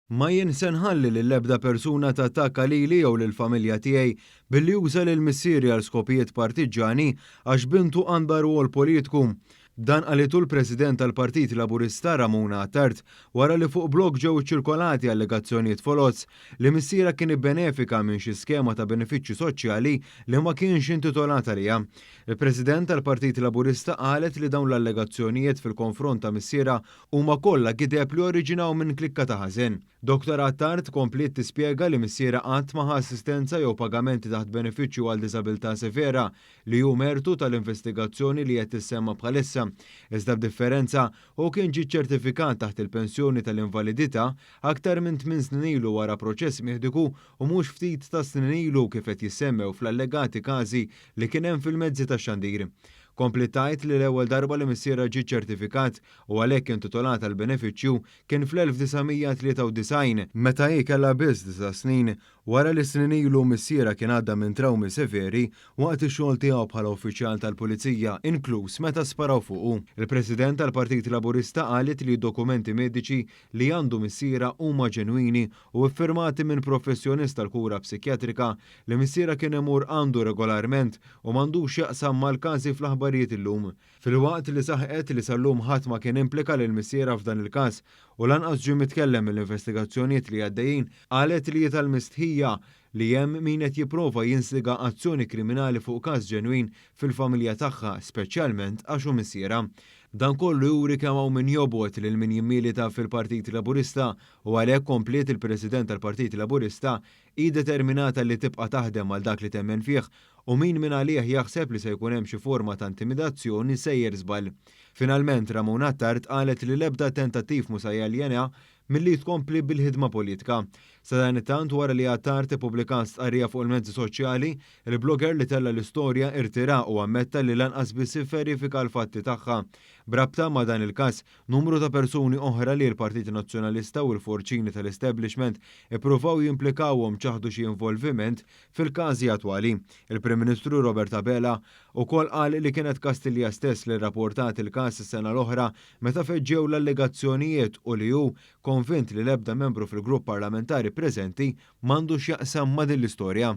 Ma jien se nħalli lill-ebda persuna tattakka lili jew lill-familja tiegħi billi juża lil missieri għal skopijiet partiġġani għax bintu għandha rwol politiku. Dan qalitu l-President tal-Partit Laburista Ramona Attard wara li fuq blog ġew iċċirkolati allegazzjonijiet foloz li missierha kien ibbenefika minn xi skema ta' benefiċċju soċjali li ma kienx intitolat għaliha. Il-President tal-Partit Laburista qalet li dawn l-allegazzjonijiet fil-konfront ta' missierha huma kollha gideb li oriġinaw minn klikka ta' ħażen. Dottor Attard kompliet tispjega li missierha qatt ma ħa assistenza jew pagamenti taħt benefiċċju għal diżabilità severa li hu mertu tal-investigazzjoni li qed tissemma bħalissa. Iżda b'differenza, hu kien ġie ċċertifikat taħt il-pensjoni tal-invalidità aktar minn 8 snin ilu wara proċess mediku u mhux ftit ta' snin ilu kif qed jissemmew fl-allegati każi li kien hemm fil-mezzi tax-xandir. Kompliet tgħid li l-ewwel darba li missierha ġie ċertifikat u għalhekk intitolat għal benefiċċju kien fl-1993 meta hi kellha biss 9 snin, wara li snin ilu missierha kien għadda minn trawmi severi waqt ix-xogħol tiegħu bħala uffiċjal tal-Pulizija, inkluż meta sparaw fuqu. Il-President tal-Partit Laburista qalet li dokumenti mediċi li għandu missierha huma ġenwini u iffirmati minn professjonist tal-kura psikjatrika li missierha kien imur għandu regolarment u m'għandux jaqsam mal-każi fl-aħbarijiet illum. Filwaqt li saħqet li sal-lum ħadd ma kien implika lil missierha f'dan il-każ u lanqas ġie mitkellem mill-investigazzjonijiet li għaddejjin, qalet li tal-mistħija li hemm min qed jipprova jinstiga azzjoni kriminali fuq każ ġenwin fil-familja tagħha, speċjalment għax hu missierha. Dan kollu juri kemm hawn min jobgħod lil min jimmilita fil-Partit Laburista u għalhekk, kompliet il-President tal-Partit Laburista, hi determinata li tibqa' taħdem għal dak li temmen fih u min minn għalih jaħseb li se jkun hemm xi forma ta' intimidazzjoni sejjer żball. Finalment, Ramona Attard qalet li l-ebda tentattiv mhu se jaljenaha milli tkompli bil-ħidma politika. Sadanittant, wara li Attard ippubblikat stqarrija fuq il-mezzi soċjali, il-blogger li tella l-istorja irtira u ammetta li lanqas biss verifika l-fatti tagħha. B'rabta ma' dan il-każ, numru ta' persuni oħra li l-Partit Nazzjonalista u l-forċini tal-establishment ippruvaw jimplikawhom ċaħdu xi involviment fil-każi attwali. Il-Prim Ministru Robert Abela ukoll qal li kienet Kastilja stess li rapportat il-każ is-sena l-oħra meta feġġew l-allegazzjonijiet u li hu konvint li l-ebda membru fil-grupp parlamentari preżenti m'għandu x'jaqsam ma' din l-istorja.